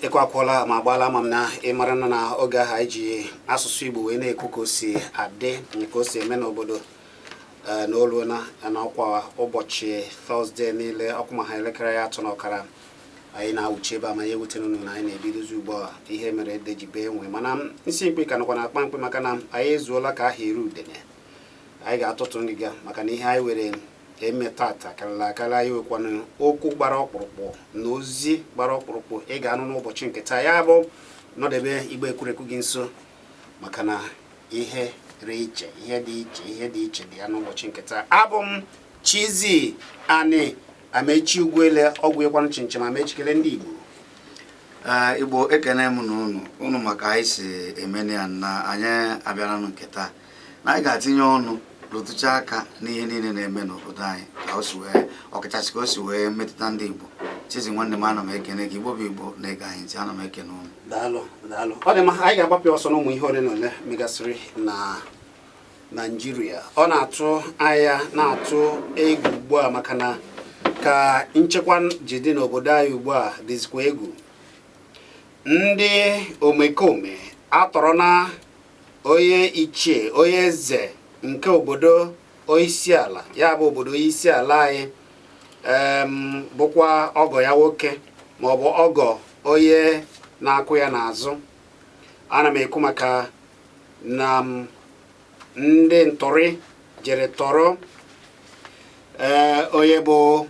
Ịkụ akwụọla ma agbaala. Ama m na ị mara na oge ahụ anyị ji asụsụ Igbo wee na-ekwu ka o si adị, nke o si eme n'obodo na olu na n'ọkwa ụbọchị Thursday niile, ọkụ ma ha elekere ya 3:30, anyị na-awụchi ebe a. Ma ya ewutena unu na anyị na-ebidozi ugbu a. Ihe mere ede ji bee nwe, mana isi mkpi ka nọkwa na akpa mkpi, maka na anyị ezuola ka aha iri udene. Anyị ga-atụtụ ngịga maka na ihe anyị were eme tata karịrị akarị. Anyị nwekwanụ okwu gbara ọkpụrụkpụ na ozi gbara ọkpụrụkpụ ị ga-anụ n'ụbọchị nke taa. Ya bụ, nọdebe igbe ekwurekwu gị nso, maka na ihe dị iche, ihe dị iche, ihe dị iche dị ya n'ụbọchị nke taa. Abụ m Chizzy Ani Amechi Ugwuele, ọgwụ ịkwanụ chinchin Amechi kele ndị Igbo. Ee, Igbo, ekene m na unu maka anyị si emene ya na anyị abịara nke taa, na anyị ga-atinye ọnụ, rụtụcha aka n'ihe niile na-eme n'obodo anyị, ka o si wee, ọkachasị ka o si wee metụta ndị Igbo. Chizzy nwanne m, ana m ekene gị. Igbo bụ Igbo na-ege anyị ntị, ana m ekene unu. Daalụ, daalụ. Ọ dị mma, anyị ga-agbapụ ọsọ n'ụmụ ihe ole na ole megasịrị na Naijiria. Ọ na-atụ anya, na-atụ egwu ugbu a, maka na ka nchekwa ji dị n'obodo anyị ugbu a dịzikwa egwu. Ndị omekome atọrọ na onye ichie, onye eze nke obodo onyeisiala, ya bụ obodo onyeisiala anyị, bụkwa ọgọ ya nwoke, maọbụ ọgọ onye na-akwụ ya n'azụ. Ana m ekwu maka na ndị ntọrị jere tọrọ ee onye bụ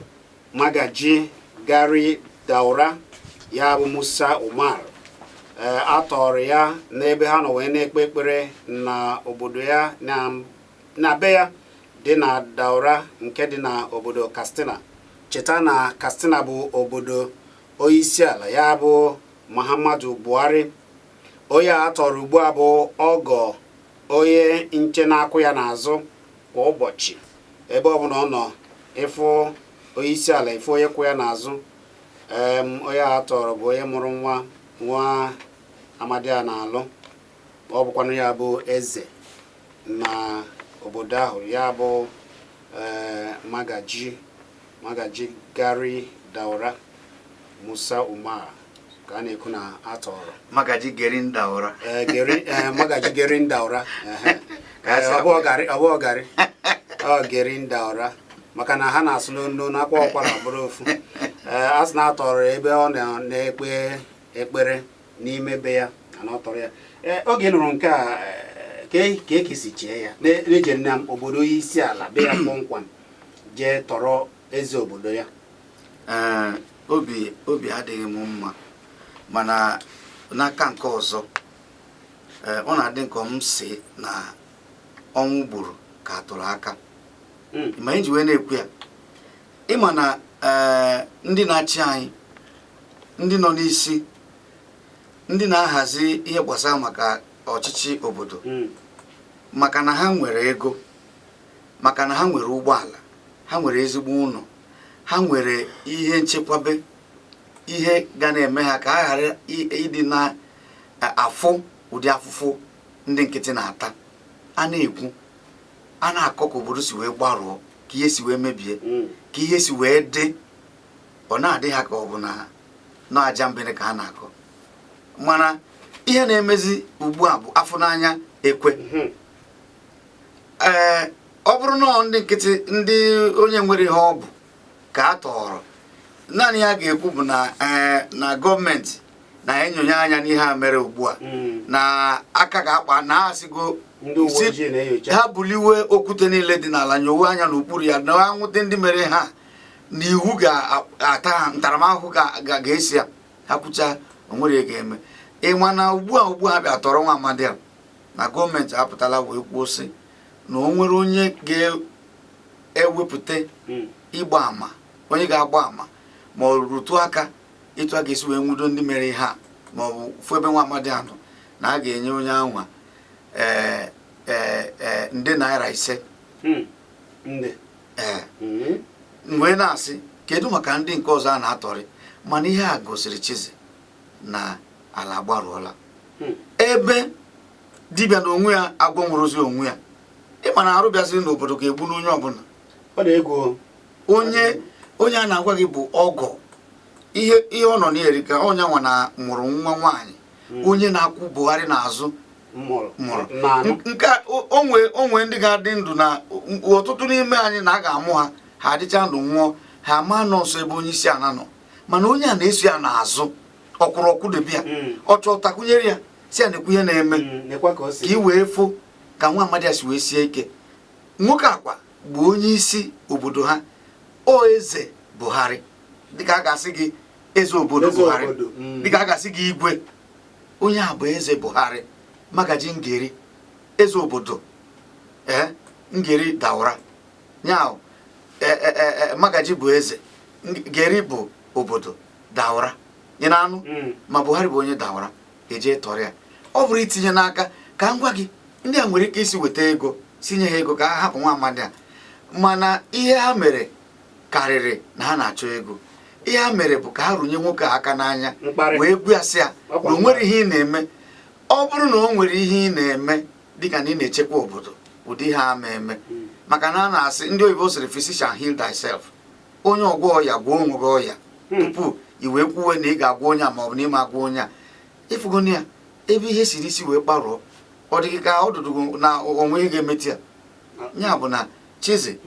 Magaji Gari Daura, ya bụ Musa Umar. Ee, a tọrọ ya n'ebe ha nọ wee na-ekpe ekpere na obodo ya, na be ya dị na Daura nke dị na obodo Katsina. Cheta na Katsina bụ obodo onyeisiala, ya bụ Muhammadu Buhari. Onye a tọrọ ugbu a bụ ọgọ onye nche na-akwụ ya n'azụ kwa ụbọchị. Ebe ọbụla ọ nọ, ịfụ onyeisiala, ịfụ onye kwụ ya n'azụ. Onye a tọrọ bụ onye mụrụ nwa nwa amadi a na-alụ. Ọ bụkwanụ ya bụ eze na obodo ahụ, ya bụ ee Magaji Gari Daura Musa Umar, ka a na-ekwu na atọrọ. Magaji Gerin Daura. Ee, Magaji Gerin Daura. Ka a si ọ bụ garị, ọ bụ garị, ọ Gerin Daura, maka na ha na-asụ n'onu n'akwa ọkwara bụrụ ofu. Ee, a sị na atọrọ ebe ọ na-ekpe ekpere n'ime be ya na ọ tọrọ ya. Ee, oge ị nụrụ nke a, ka ekesi chee ya na-eje na obodo onye isi ala be ya kpọmkwem jee tọrọ eze obodo ya? Ee, obi adịghị m mma, mana n'aka nke ọzọ, ee, ọ na-adị nke m si na ọnwụ gburu ka atụrụ aka. Ma anyị ji wee na-ekwu ya, ịma na ee, ndị na-achị anyị, ndị nọ n'isi, ndị na-ahazi ihe gbasara maka ọchịchị obodo, maka na ha nwere ego, maka na ha nwere ụgbọala, ha nwere ezigbo ụlọ, ha nwere ihe nchekwabe, ihe ga na-eme ha ka ha ghara ịdị na-afụ ụdị afụfụ ndị nkịtị na-ata. A na-ekwu, a na-akọ ka obodo si wee gbarụọ, ka ihe si wee mebie, ka ihe si wee dị, ọ na-adị ha ka ọ bụ na na aja mbene ka a na-akọ. Mana ihe na-emezi ugbu a bụ afụ n'anya ekwe. Ee, ọ bụrụ na ndị nkịtị, ndị onye nwere ihe ọ bụ ka a tọrọ, naanị ya ga-ekwu bụ na ee, na gọọmenti na-enyonye anya n'ihe a mere ugbu a, na aka ga-akpa na asịgo Ndị uwe ojii na-enyocha. Ha buliwe okwute niile dị n'ala, nyowe anya n'okpuru ya, na anwụte ndị mere ha, na iwu ga-ata ha ntaramahụhụ ga-esi ya. Ha kwucha, o nwere ihe ga-eme. Ịma na ugbu a bịa tọrọ nwa amadi a, na gọọmenti apụtala wee kwuo sị na o nwere onye ga-ewepụta ịgba ama, onye ga-agba ama ma ọ rụtụ aka etu a ga-esi wee nwudo ndị mere ihe a, ma ọ bụ fụ ebe nwa amadi a nọ, na a ga-enye onye ahụ ee ee ee nde naira 5. Nde. Ee. M wee na-asị, kedu maka ndị nke ọzọ a na-atọrị? Mana ihe a gosiri, Chizzy, na ala agbarụọla. Ebe dibịa na onwe ya agwọnwụrụzi onwe ya, ịma na arụ bịaziri n'obodo ga-egbu n'onye ọbụla. Ọ na-egwu. Onye a na-agwa gị bụ ọgọ. Ihe ihe ọ nọ na-eri ka onye nwa na mụrụ nwa nwaanyị, onye na-akwụ Buhari n'azụ. Mụrụ. Mụrụ. Naanụ. Nke a, onwe ndị ga-adị ndụ na ọtụtụ n'ime anyị na a ga-amụ ha, ha adịcha ndụ nwụọ, ha ama nọ nso ebe onye isi ala nọ, mana onye a na-eso ya n'azụ, ọkwụrụ ọkwụdobe ya. Ọ chọọ takwunyere ya, si ya na-ekwu ihe na-eme. Nekwa ka o si ka ị wee fụ ka nwa amadi a si wee sie ike. Nwoke akwa bụ onye isi obodo ha, o eze Buhari, dịka a ga-asị gị eze obodo. Eze Buhari. obodo. Dịka a ga-asị gị igwe, onye a bụ eze Buhari, Magaji Ngeri, eze obodo ee Ngeri Daura nya. Magaji bụ eze, Geri bụ obodo, Daura. Ị na-anụ? Mm. Ma Buhari bụ onye Daura, eje tọrọ ya. Ọ bụrụ itinye n'aka ka m gwa gị, ndị a nwere ike isi weta ego, si nye ha ego ka ha hapụ nwa amadi a, mana ihe ha mere karịrị na ha na-achọ ego. Ihe ha mere bụ ka ha rụnye nwoke a aka n'anya. Mkparị. Wee gwa ya sị ya Ọkwa na o nwere ihe ị na-eme. Ọ bụrụ na o nwere ihe ị na-eme, dịka na ị na-echekwa obodo, ụdị ihe a ma eme. Maka na a na-asị, ndị oyibo sịrị, "Physician, heal thyself." Onye ọgwọ ọya, gwọọ onwe gị ọya tupu i wee kwuwe na ị ga-agwọ onye a ma ọ bụ na ị ma agwọ onye a. Ịfụgona ya ebe ihe siri isi wee gbarụọ, ọ dị gị ka ọdụdụ na onwe ihe ga-emetụ ya. Ya bụ na Chizi,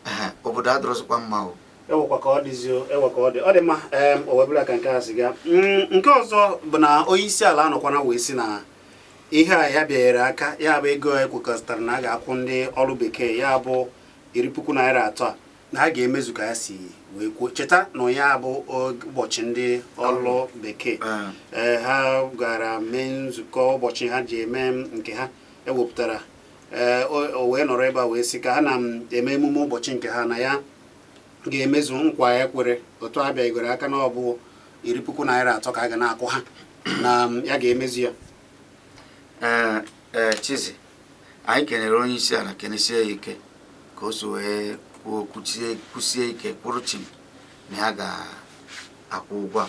ehe, obodo adọrọzikwa mma o. Ewekwa ka ọ dịzi o, ewe ka ọ dị, ọ dị mma. O webụla ka nke a si gaa. Nke ọzọ bụ na onye isi ala anọkwana wee sị na ihe a ya bịanyere aka, ya bụ ego ekwekọrịtara na a ga-akwụ ndị ọrụ bekee, ya bụ ₦10,000 a, na ha ga-emezu ka ya si wee kwuo. Cheta na ya bụ ụbọchị ndị ọrụ bekee. Ee, ha gara mee nzukọ ụbọchị ha ji eme nke ha ewepụtara. Ee, o wee nọrọ ebe a wee sị ka ha na-eme emume ụbọchị nke ha, na ya ga-emezu nkwa ya kwere otu a bịagoro aka na ọ bụ ₦10,000 ka a ga na-akwụ ha, na ya ga-emezu ya. Ee ee, Chizi, anyị kenere onye isi ala, kenesie ya ike ka o si wee kwuo, kwusie kwusie ike, kwụrụ chim na ya ga-akwụ ụgwọ a.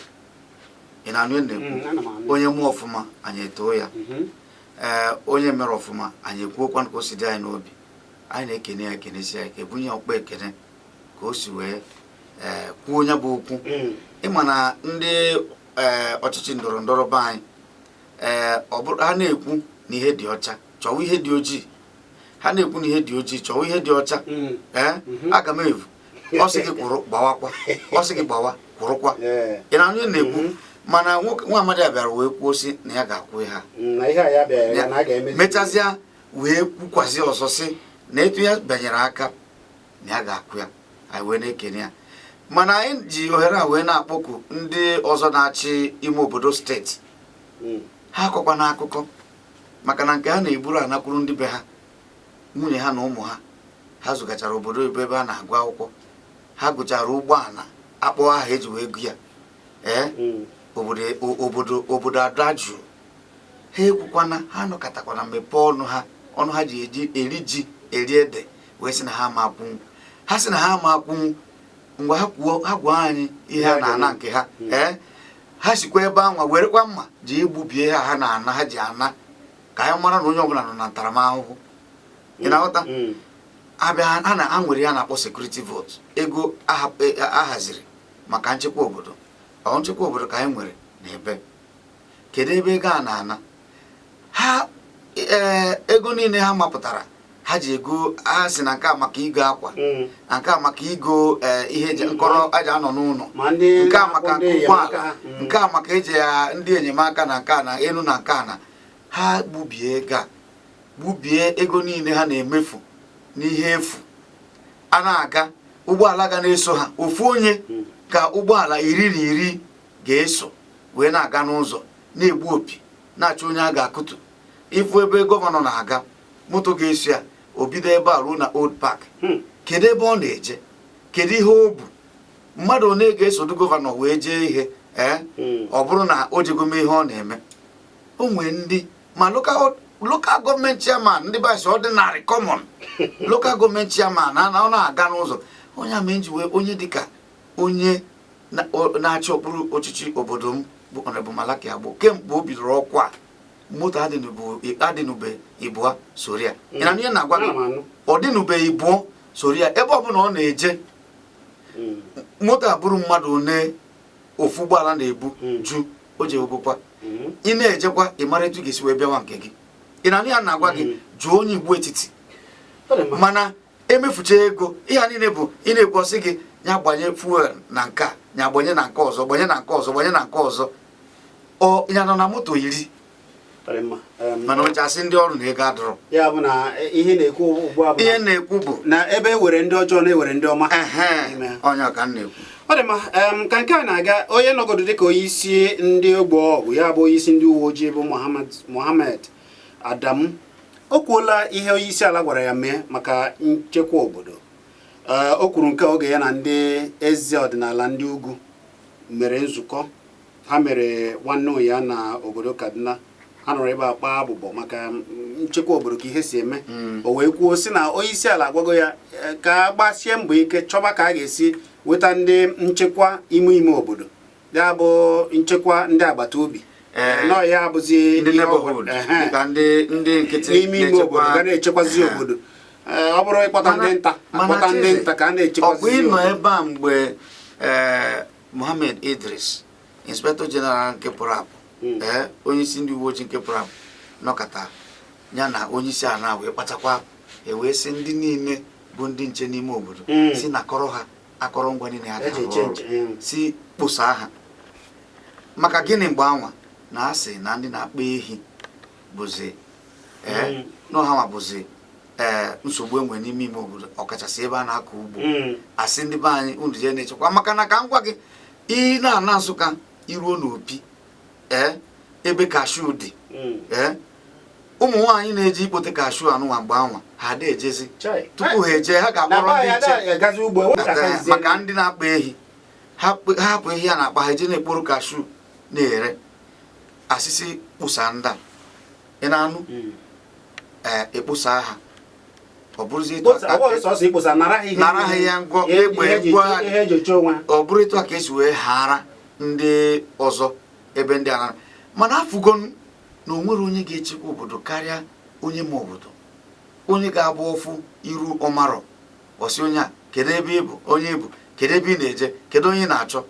Ị na-anụ ihe m na-ekwu? Ana m anụ. Onye mụọ ọfụma, anyị etoo ya. Ee, onye mere ọfụma, anyị ekwuokwa ka o si dị anyị n'obi. Anyị na-ekene ya, ekenesie ya ike, bunye ya ọkpa ekene ka o si wee ee kwuo onye bụ okwu. Ịma na ndị ee ọchịchị ndọrọ ndọrọ be anyị, ee, ọ bụrụ ha na-ekwu na ihe dị ọcha, chọwa ihe dị ojii. Ha na-ekwu na ihe dị ojii, chọwa ihe dị ọcha. Ee, aga m evu ọ sị gị kwụrụ gbawakwa, ọ sị gị gbawa kwụrụkwa. Ị na-anụ ihe na-ekwu? Mana nwoke nwa amadi a bịara wee kwuo sị na ya ga-akwụ ha. Na ihe a ya bịara ya na a ga-emezu. Mechazịa wee kwukwazi ọzọ sị na etu ya bịanyere aka na ya ga-akwụ ya. Anyị wee na-ekene ya, mana anyị ji ohere a wee na-akpọku ndị ọzọ na-achị ime obodo steeti. Ha akọkwa n'akụkọ maka na nke ha na-eburu anakwuru ndị be ha, nwunye ha na ụmụ ha, ha zụgachara obodo oyibo ebe a na-agụ akwụkwọ, ha gụchara ụgbọala akpọ aha eji wee gụ ya. Ee, obodo obodo obodo adajụ, ha ekwukwana, ha nọkọtakwana mepee ọnụ ha, ọnụ ha ji eji eri ji eri ede, wee sị na ha ama akwụnwụ. Ha sị na ha ama akwụnwụ. Ngwa, ha kwuo, ha gwa anyị ihe ha na-ana nke ha. Ee, ha sikwa ebe anwa werekwa mma ji egbubie ha, ha na-ana, ha ji ana ka anyị mara na onye ọbụla nọ na ntaramahụhụ. Ị na-aghọta? Abịa ha na ha nwere ya na-akpọ security vote, ego ahaziri maka nchekwa obodo. Ọ nchekwa obodo ka anyị nwere n'ebe? Kedu ebe ego a na-ana ha? Ee, ego niile ha mapụtara, ha ji ego ha si na nke a maka igo akwa, na nke a maka igo ee, ihe eji nkọrọ aja anọ n'ụlọ, ma ndị nke a na-akwụ maka ndị nke enyemaka ụgbọala, ha. Nke a maka eji ya ndị enyemaka, na nke a na elu na nke a na ha gbubie ego a, gbubie ego niile ha na-emefu n'ihe efu. A na-aga ụgbọala ga na-eso ha, ofu onye ka ụgbọala 10 ga-eso wee na-aga n'ụzọ, na-egbu opi, na-achọ onye a ga-akụtu. Ịfụ ebe gọvanọ na-aga, moto ga-eso ya, o bido ebe a ruo na Old Park. Kedu ebe ọ na-eje? Kedu ihe o bu? Mmadụ one ga-esodu gọvanọ wee jee ihe? Ee, ọ bụrụ na o jego mee ihe ọ na-eme, o nwee ndị ma local government chairman, ndị basi ordinary common local government chairman na ọ na-aga n'ụzọ, onye ama nji wee onye dịka onye na-achị okpuru ọchịchị obodo m bụ Honorable Malaki Agbo, kemgbe o bidoro ọkwa a, moto adịnube ịbụa soro ya. Ị na ihe na-agwa gị? Ana m anụ. Ọ dịnube ịbụọ soro ya ebe ọbụla ọ na-eje. Moto a bụrụ mmadụ one Ofu ụgbọala na-ebu ju o ji egokwa. Ị na-ejekwa, ị mara etu ị ga-esi wee bịawa nke gị. Ị na-anụ ya na-agwa gị, jụọ onye Igbo etiti. Ọ dị mma. Mana emefucha ego ihe a niile bụ ị na-ekwu, ọsị gị ya gbanye fuel na nke a, ya gbanye na nke ọzọ, gbanye na nke ọzọ, gbanye na nke ọzọ, ọ ya nọ na moto 10. Ọ dị mma. Mana ochasị ndị ọrụ na ego adịrọ. Ya bụ na ihe na-ekwu ugbu a bụ ihe na- na-ekwu bụ na ebe e were ndị ọjọọ na-ewere ndị ọma ehe n'ime ha. Onye ka m na-ekwu. Ọ dị mma. Ka nke a na-aga, onye nọgodo dịka onye isi ndị ogbe ọgụ, ya bụ onye isi ndị uwe ojii bụ Mohammed Adamu, o kwuola ihe onye isi ala gwara ya mee maka nchekwa obodo. O kwuru nke oge ya na ndị eze ọdịnala ndị ugwu mere nzukọ ha mere nwanne ya na obodo Kaduna. Ha nọrọ ebe a kpaa abụbọ maka nchekwa obodo, ka ihe si eme. O wee kwuo sị na onye isi ala agwago ya ka a gbasie mbọ ike chọba ka a ga-esi weta ndị nchekwa ime ime obodo, ya bụ nchekwa ndị agbata obi. Nọọ ya bụzi ndị ihe ọ neighborhood, dịka ndị nkịtị n'ime ime na-echekwa- obodo ga na-echekwazi obodo. Ọ bụrụ ịkpọta ndị nta, Mana akpọta ndị Chizi, nta ka a ọkwa na-echekwazi ịnọ obodo. Ebe a mgbe Mohammed Idris, inspector general nke pụrụ apụ, onye isi ndị uwe ojii nke pụrụ apụ, nọkọta ya na onye isi ala wee kpachakwa, ewee sị ndị niile bụ ndị nche n'ime obodo si nakọrọ ha akọrọngwa niile ha eji ji arụ eche ọrụ, nche. Si kposa ha. Maka gịnị? Mgbe anwa na asị na ndị na-akpa ehi bụzi n'ọha ma bụzi nsogbu enwe n'ime ime obodo, ọkachasị ebe a na-akọ ugbo. Asị ndị be anyị, unu jee na-echekwa, maka na ka m gwa gị, ị na-ana Nsụka, iruo n'Opi, ebe cashew dị, ụmụ nwaanyị na-eji ikpote cashew anụnwa, mgbe anwa ha ada ejezi. Chai. Tupu ha eje, ha na ga-akpọrọ be ndị anyị nche. ada agazi ugbo ewepụta aka Maka ndị na-akpa ehi, ha hapụ ehi a na-akpa, ha eje na-ekporo cashew na-ere. Asịsị kpụsa ndị a, ị na-anụ? Ekposa ha, ọ bụrụzi etu Kposa, ọ bụghị sọsọ ikposa, nara ha ihe. Nara ha ihe ngwa- egbe, ihe eji ngwa- ihe eji eche onwe ha. Ọ bụrụ etu a ka esi wee hara ndị ọzọ ebe ndị a, mana afụgo m na o nwere onye ga-echekwa obodo karịa onye ma obodo, onye ga-abụ ọfụ iru ọmarọ, ọsị onye a, kedu ebe ị bụ, onye ị bụ, kedu ebe ị na-eje, kedu onye ị na-achọ?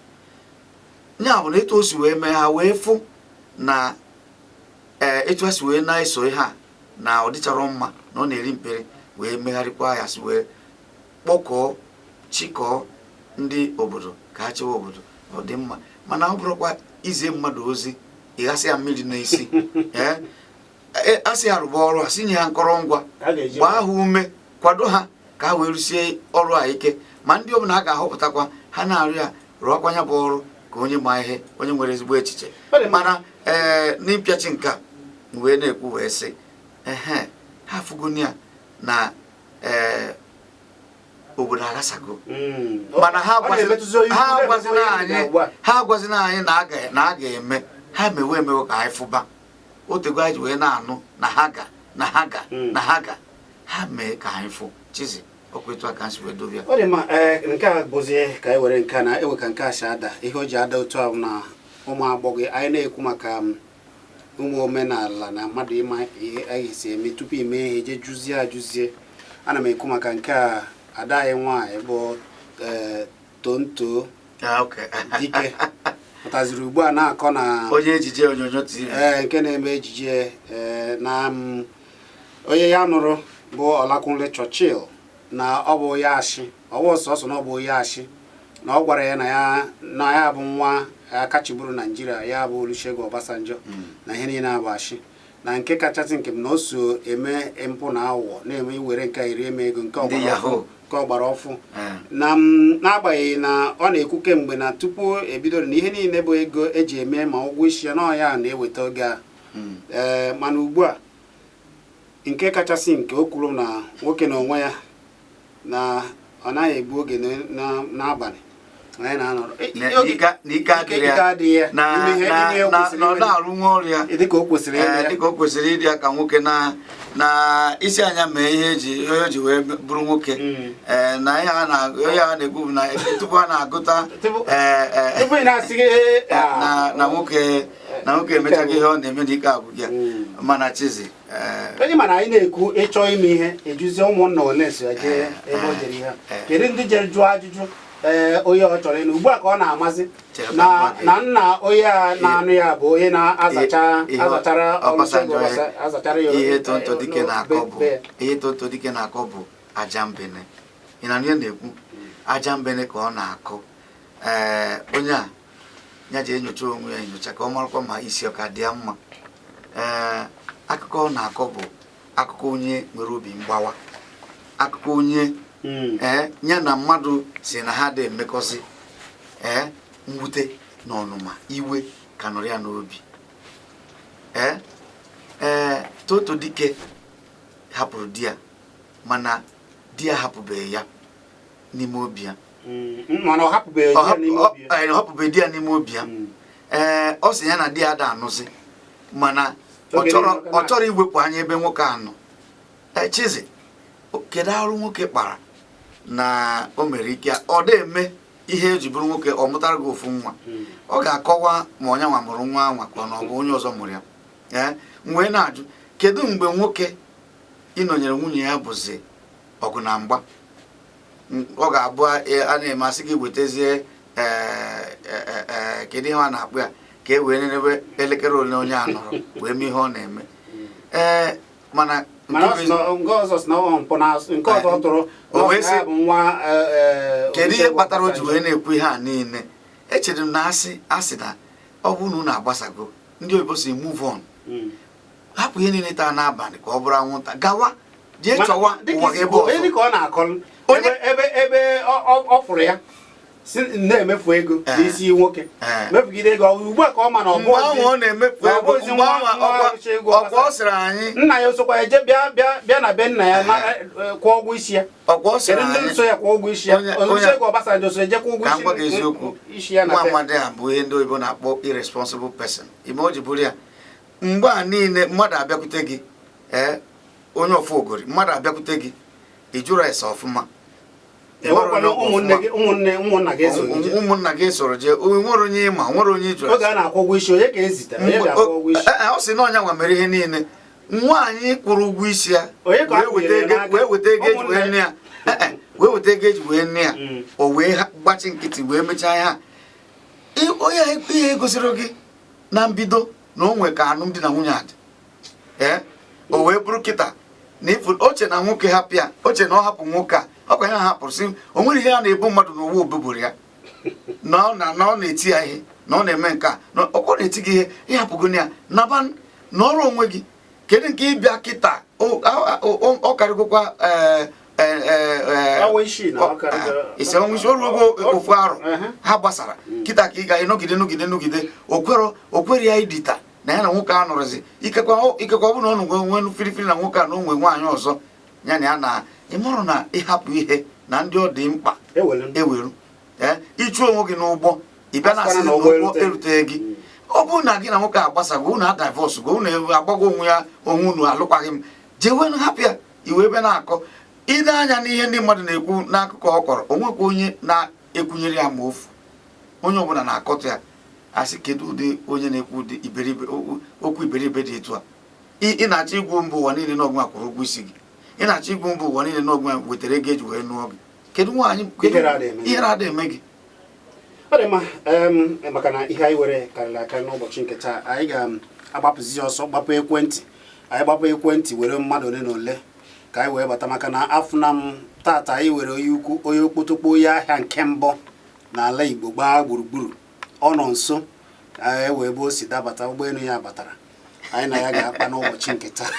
Ya bụ na etu o si wee mee, ha wee fụ na etu ha si wee na-eso ihe a na ọ dịchara mma, na ọ na-eri mperi, wee megharịkwa ya, si wee kpọkọọ, chịkọọ ndị obodo ka ha chewe obodo. Ọ dị mma, mana ọ bụrụkwa izie mmadụ ozi, ịghasị ya mmiri n'isi. Ee, a sị ha rụba ọrụ, a sị nye ha nkọrọngwa, Ha ga-eji gbaa ha ume, kwado ha ka ha wee rụsie ọrụ a ike. Ma ndị ọbụla a ga-ahọpụtakwa, ha na-arụ ya, rụọkwa ya bụ ọrụ ka onye ma ihe, onye nwere ezigbo echiche. Ọ dị mma. Mana n'ịpịachi nke a, m wee na-ekwu wee sị, ehe, ha afụgoni ya na obodo aghasago. Mana ha Ọ na-emetụzi onye ukwu, ha na-emetụzi agwazina onye anyị nta ugbu a. ha agwazina anyị na a ga-eme ha mewe emewe ka anyị fụba otego anyị ji wee na-anụ na ha ga na ha ga na ha ga ha mee ka anyị fụ. Chizi, ọkwa etu a ka anyị si wee dobe ya. Ọ dị mma. Nke a bụzi ka anyị were nke a na ewe ka nke a si ada. Ihe o ji ada otu a bụ na ụmụ agbọghọ anyị na-ekwu maka ụmụ omenala na mmadụ ịma ihe anyị si eme tupu ime ihe, je jụzie ajụzie. Ana m ekwu maka nke a, ada anyị nwaanyị bụ Tonto Ah, okay. Dike pụtaziri ugbu a na-akọ na onye ejije onyonyo TV. Ee, nke na-eme ejije, na onye ya nụrụ bụ Ọlakunle Churchill, na ọ bụ ya ashị, ọ bụ sọsọ na ọ bụ ya ashị, na ọ gwara ya na ya bụ nwa aka chịburu Naijiria, ya bụ Olusegun Obasanjo, na ihe niile abụ ashị, na nke kachasị nke m na o so eme mpụ na aghụghọ, na-eme iwere nke a eri eme ego nke Ndị ọgbara ọfụ Yahoo. nke ọgbara ọfụ. Na n'agbanyeghị na ọ na-ekwu kemgbe na tupu ebidoro na ihe niile bụ ego eji eme ma ụgwọ isi ya na ọ ya na-eweta oge a. Mana ugbu a, nke kachasị nke o kwuru na nwoke na onwe ya na ọ naghị egbu oge n'abalị anyị na-anọrọ Na ike adịghị ike ya. adịghị ya na ime ihe na ime ihe o na kwesịrị na ọ ime. na-arụ nwa ọrụ ya Dịka o kwesịrị ime ya. Dịka o kwesịrị ịdị ya ka nwoke na isi anya mee ihe eji ihe o ji wee bụrụ nwoke. Na ihe a na-ekwu bụ na tupu a na-agụta ee Tupu ị na-asị gị na nwoke emechaghị ihe ọ na-eme na ike agwụ ya. Mana Chizi, Onye mana anyị na-ekwu, ịchọ ime ihe, ejuzie ụmụnna ole so ya jee ebe o jere ihe a? Kedu ndị jere jụọ ajụjụ? Ee, onye ọ chọrọ ịnụ ugbu a ka ọ na-amazi Chere na ka m gwa gị. na nna onye a na-anụ ya bụ onye na-azacha Ihe azachara Obasanjo Olusegun azachara ya ihe Tonto Dike na-akọ bụ be ya. ihe Tonto Dike na-akọ bụ aja mbene. Ị na ihe na-ekwu aja mbene ka ọ na-akọ. Ee, onye a ya ji enyocha onwe ya enyocha ka ọ marakwa ma isi ọ ka dị ya mma. Ee, akụkọ ọ na-akọ bụ akụkọ onye nwere obi mgbawa, akụkọ onye ee, ya na mmadụ si na ha dị emekọzi. Ee, mwute na ọnụma iwe ka nọrọ ya n'obi. Ee, Tonto Dike hapụrụ di ya, mana di ya hapụbeghị ya n'ime obi ya. Mana ọ hapụbeghị Ọ ya n'ime obi ya. ọ hapụbeghị di ya n'ime obi ya. Ee, ọ sị ya na di ya ada anụzi, mana ọ Oge chọrọ niile ọ ọ chọrọ iwepụ anya ebe nwoke a nọ. Ee, Chizi, kedu arụ nwoke kpara na o mere ike ọ dị eme ihe eji bụrụ nwoke? Ọ mụtara gị ofu nwa. Ọ ga-akọwa ma onye nwa mụrụ nwa anwa ka ọ na ọ bụ onye ọzọ mụrụ ya. Ee, m wee na-ajụ, kedu mgbe nwoke ịnọnyere nwunye ya bụzi ọgụ na mgba? Ọ ga-abụ a na-eme asị gị wetazie ee, ee, ee, kedu ihe a na-akpụ ya ka e wee nenebe elekere ole onye a nọrọ wee mee ihe ọ na-eme. Ee, mana Mana nke ọ sị na nke ọzọ sị na ọ mpụ na nke ọzọ ọ tụrụ O na ọ wee sị na ya sị- bụ nwa Kedu ihe Olusegun kpatara o ji Obasanjo. wee na-ekwu ihe a niile? Echere m na asị na ọ bụrụ na unu agbasago, ndị oyibo si move on. Hapụ ihe niile taa n'abalị ka ọ bụrụ anwụnta, gawa jee Mana chọwa dịka ụwa isi gị ebe kwuo, onye ọzọ. dịka ọ na-akọlụ ebe ọ fụrụ ya si na-emefu ego n'isi nwoke mefugide ego ugbu a ka ọ ma na ọ Mgbe ahụ ọ na-emefu na ọ ego bụghịzi mgbe nwa ahụ nwa Olusegun ọkwa ọ sịrị anyị nna ya osokwa eje bịa bịa bịa na be nna ya na kwụọ ụgwọ isi ya. Ọkwa ọ sịrị Kedu ndị anyị nso ya kwụọ ụgwọ isi ya? Olusegun Obasanjo so eje kwụọ ụgwọ Ka m gwa gị isi eziokwu, isi ya na nwa be. amadi a bụ ihe ndị oyibo na-akpọ irresponsible person. Ime o ji bụrụ ya, mgbe a niile mmadụ abịakwute gị, ee, onye ofu ogori mmadụ abịakwute gị, ị jụrụ ese ọfụma. Ị mara Enwekwana onye ọ bụ ụmụnne ọfụma. gị, ụmụnne, ụmụnna gị esoghị je. Ụmụnna gị soro jee, o nwere onye ịma, nwere onye ị jụrụ. Oge a na-akwụ ụgwọ isi, onye ka ezitere onye ga-akwụ ụgwọ isi? Ee, ọ sị na ọnya nwa mere ihe niile. Nwaanyị kwụrụ ụgwọ isi ya Onye ka wee a weta kwụnyere ego n'aka? wee weta ego eji wee Ụmụnne. nne ya. Ee, wee weta ego eji wee nne ya. O wee gbachi nkịtị wee mechaa ihe a. Onye a, ihe gosiri gị na mbido na o nwe ka alụmdi na nwunye a dị. Ee, o wee bụrụ kịta na ifu oche na nwoke hapụ ya, oche na ọ hapụ nwoke a, ọkwa ya hapụrụ sị o nwere ihe a na-ebu mmadụ n'ụwa obuburu ya na ọ na na ọ na-eti ya ihe, na ọ na-eme nke a, na ọkwa ọ na-eti gị ihe, ịhapụgo ya naba n'ọrụ onwe gị. Kedu nke ịbịa kịta? Ọ karịgokwa ee, ee, ee, Ọnwa 6 na ọ karịgo- ise ọnwa 6, o ruogo ofu arọ ha gbasara. Kịta ka ị ga ịnọgide nọgide nọgide okwero okwere ya idita na ya na nwoke a nọrọzi. Ikekwe ọ bụrụ na ọ nụgo nwe firifiri na nwoke a na onwe nwaanyị ọzọ ya na ya na ịmarụ na ịhapụ ihe na ndị ọ dị mkpa Ewelu. Eweru, ee, ịchụ onwe gị n'ụgbọ, ị bịa na asị Asịkwana na na ụgbọ ụgbọ eruteghị. eruteghị gị. Ọ bụrụ na gị na nwoke agbasago, unu a divorce go, unu agbago onwe ya onwe unu alụkwaghị m, jewe hapụ ya iwe ebe na-akọ ile anya n'ihe ndị mmadụ na-ekwu n'akụkọ ọ kọrọ. O nwekwa onye na-ekwunyere ya ma ofu onye ọbụla na-akọtụ ya, asị kedu ụdị onye na-ekwu ụdị iberibe okwu iberibe dị etu a? Ị na-achọ igwu mba ụwa niile na ọgwụ akwụrụ ụgwọ isi gị, ị na-achọ igwu mba ụwa niile na ọgwụ wetara ego eji wee nụọ gị. Kedu nwaanyị kedu Ihere adịghị eme gị. Ihere adịghị eme gị. Ọ dị mma. Maka na ihe anyị were karịrị akarị n'ụbọchị nke taa, anyị ga-agbapụzi ọsọ gbapụ ekwentị. Anyị gbapụ ekwentị were mmadụ ole na ole ka anyị wee bata, maka na afụna m tata anyị were onye ukwu, onye okpotokpo, onye ahịa nke mbụ n'ala Igbo gbaa gburugburu. Ọ nọ nso anyị wee ebe o si dabata ụgbọelu ya batara, anyị na ya ga-akpa n'ụbọchị nke taa.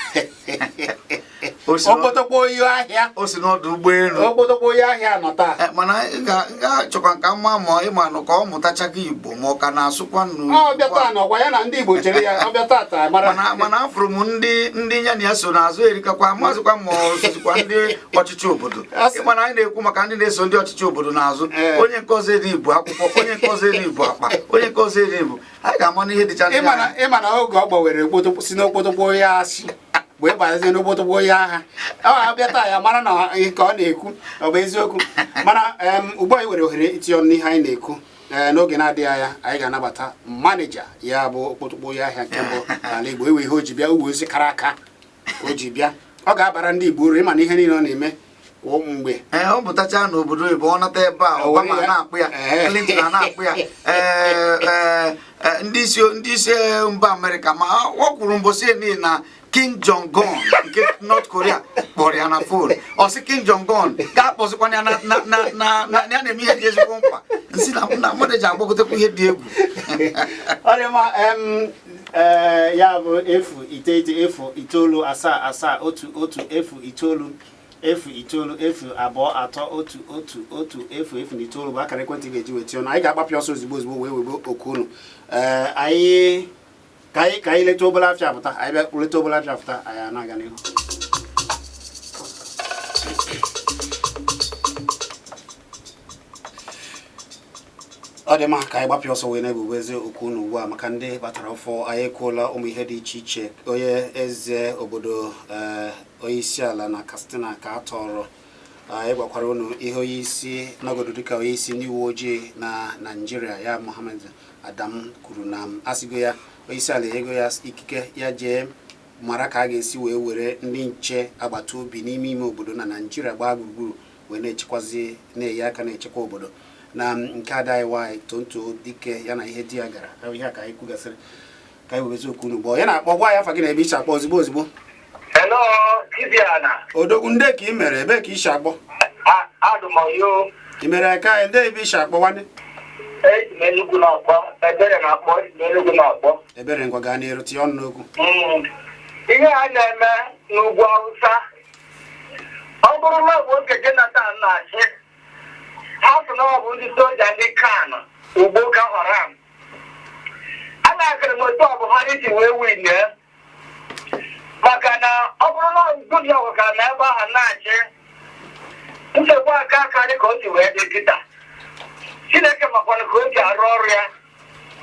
Okpotokpo onye ahịa. O si n'ọdụ ụgbọelu. Okpotokpo onye ahịa nọ taa. Mana ị ga-achọkwa nka mma ma ịma nụ ka ọ mụtachago Igbo ma ọ ka na-asụkwa nnu. Ọ bịa taa nọkwa ya na ndị Igbo chere ya, ọ bịa tata mara. Mana afụrụ m ndị ya na ya so n'azụ erikakwa mazịkwa ma ọ sozikwa ndị ọchịchị obodo. Ịma na anyị na-ekwu maka ndị na-eso ndị ọchịchị obodo n'azụ. Onye nke ọzọ eri ibu akwụkwọ, onye nke ọzọ eri ibu akpa, onye nke ọzọ eri ibu, anyị ga-ama n'ihe dịcha ndị ịma na anyị. Ịma na oge ọ gbanwere si n'okpotokpo onye asị wee banyezie n'okpotokpo onye agha, ọ abịa taa ya mara na ihe ka ọ na-ekwu ọ bụ eziokwu. Mana ugbu a anyị nwere ohere itinye ọnụ n'ihe anyị na-ekwu. Ee, n'oge na-adịghị anya anyị ga-anabata manager ya bụ okpotokpo onye ahịa nke mbụ n'ala Igbo. Ewe ihe o ji bịa, uwe ozi kara aka o ji bịa, ọ ga-abara ndị Igbo uru. Ịma na ihe niile ọ na-eme Kwa mgbe. Ee, ọ pụtacha n'obodo oyibo, ọ nata ebe a, O were Obama ya. na-akpụ ya, Clinton a na-akpụ ya, ee ee ee, ndị isi mba Amerịka. Ma ọ kwuru mbọsị niile na Kim Jong Un nke North Korea kpọrọ ya na phone. Ọ sị Kim Jong Un ga-akpọzikwana ya na ya na-eme ihe dị ezigbo mkpa. Nsị na mmadụ ji agbagotekwa ihe dị egwu. Ọ dị mma. Ee, ya bụ 098 0 9 7 1 1 0 9 0 9 0 2 3 1 1 1 0 0 9 bụ akara ekwentị ị ga-eji weta ọnụ. Anyị ga-agbapụ ọsọ ozugbo ozugbo wee webe oku unu. Ee, anyị ka anyị leta obere afịa pụta. Anyị bịa leta obere afịa pụta, anyị a na-aga n'ihu. Ọ dị mma ka anyị gbapụ ọsọ wee na-ebubo eze okwu unu ugbu a. Maka ndị batara ọfọ, anyị ekwuola ụmụ ihe dị iche iche. Onye eze obodo, onye isi ala na Katsina ka a tọrọ. Anyị gwakwara unu ihe onye isi nọgodo dịka onye isi ndị uwe ojii na Naijiria, ya Mohammed Adamu, kwuru na asịgo ya onye isi ala ego ya ikike ya jee mara ka a ga-esi wee were ndị nche agbata obi n'ime ime obodo na Naijiria gbaa gburugburu wee na-echekwazi, na-eyi aka na-echekwa obodo. Na nke ada anyị nwaanyị Tonto Dike ya na ihe di ya gara, ihe a ka anyị kwugasịrị. Ka anyị webezi okwu unu ugbu a. Onye na-akpọ, gwa ya afa gị na ebe ishi akpọ ozigbo ozigbo. Hello, Tiziana. Odogwu, ndị ka ị mere, ebe ka ishi akpọ? Adụmọyo. Ị mere ka anyị ndị ebe ishi akpọ, nwanne? Esi m Enugu na-akpọ. Ebere na-akpọ, esi m Enugu na-akpọ. Ebere, ngwa, gaa n'iru, tinye ọnụ n'okwu. Ihe a na-eme n'ugwu Awụsa, ọ bụrụ na ọ bụ oge Jonathan na-achị, ha sị na ọ bụ ndị soja ndị kan ugbo ka haram. A na-akịrị m otu ọ Buhari si wee winie, maka na ọ bụrụ na Goodluck ka na ebe ahụ na-achị, nsogbu aka akarị ka o si wee dị kịta. Chineke makwana ka o ji arụ ọrụ ya.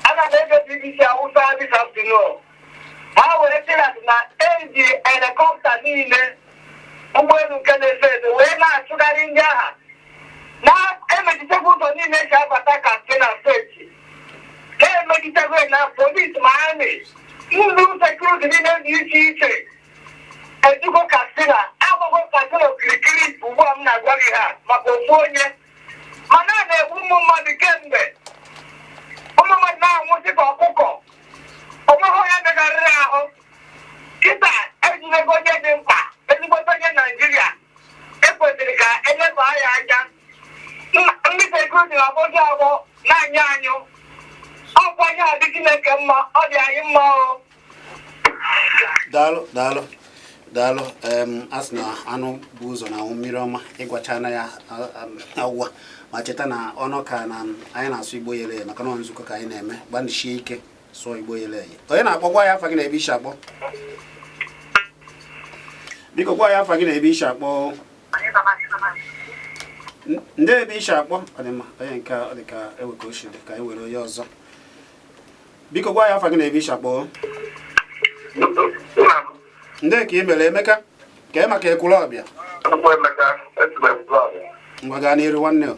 Ana m ege BBC Awụsa this afternoon, ha were sịrat na eji helicopter niile, ụgbọelu nke na-efe efe, wee na-achụgharị ndị agha, na-emechitekwa ụzọ niile si abata Katsina Steeti, ka emechitekwa na polisi ma army, ndị security niile dị iche iche ejugo Katsina, agbago Katsina okirikiri ugbu a m na-agwa gị ha maka ofu onye. Mana a na-egbu ụmụ mmadụ kemgbe, ụmụ mmadụ na-anwụsị ka ọkụkọ, onweghị onye megharịrị ahụ. Kịta ejidego onye dị mkpa, ezigbote onye Naijiria ekwesịrị ka eleba ya anya. Ndị security na-agbọzi agbọ na-anyụ anyụ ọkwa ihe a dị Chineke mma, ọ dị anyị mma o. Daalụ, daalụ, daalụ. A sị na anụ bụ ụzọ na anwụ mmiri ọma ịgwachana ya agwa. Ma cheta na ọnụ ka na anyị na-asụ Igbo yere eye, maka na ọ nzukọ ka anyị na-eme. Gbanịsie ike sụọ Igbo yere eye. Onye na-akpọ, gwa ya afa gị na ebe isi akpọ. Biko gwa ya afa gị na ebe isi akpọ. Ndị ebe isi akpọ? Ọ dị mma. Onye nke a, ọ dị ka ewe ka o si dị. Ka anyị were onye ọzọ. Biko gwa ya afa gị na ebe isi akpọ. Ndị ka ị mere, Emeka, ka ị maka ekwuru ọbịa. Nnukwu Emeka, esi m Ekwulọbịa. Ngwa, gaa n'iru, nwanne o.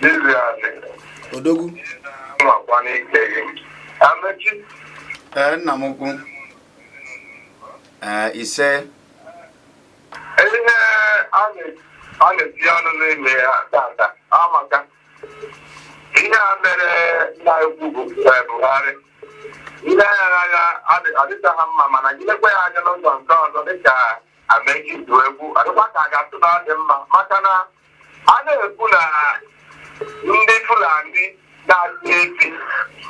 Diziani, Odogwu. Nwakwa n'ike gị. Amechi, Ee, nna m ukwu. Ee, ise. Ihe a na-etinye ọnụ n'ime ya tata amaka. Ihe a mere na-ekwu bụ Buhari. Ndị anya n'anya adịchaghị mma, mana jidekwa ya anya n'ụzọ nke ọzọ, dịka Amechi du egwu, adịkwa ka a ga-atụ na ọ dị mma, maka na a na-ekwu na ndị Fulani na-achị efi